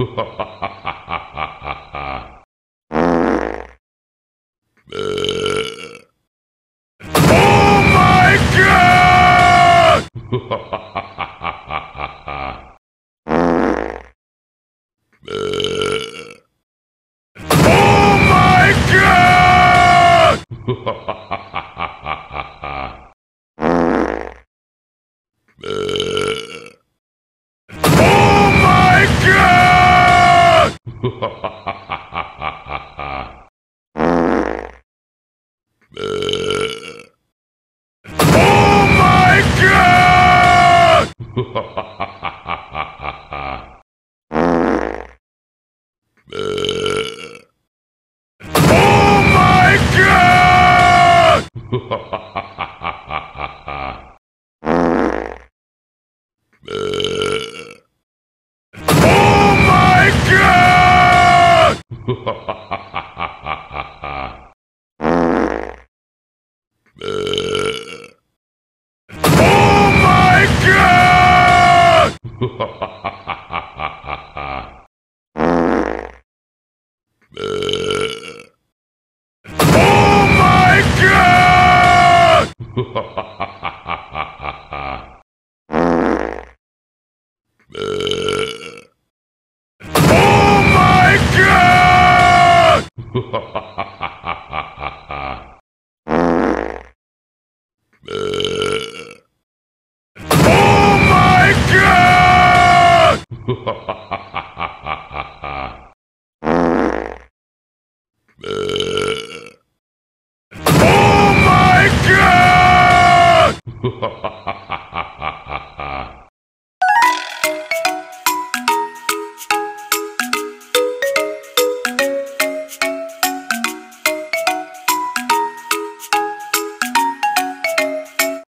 Oh my God! Oh my God! Oh my God! Oh my God! Oh my God! Oh my God! Oh my God! Oh my God! Oh my God! Oh my God!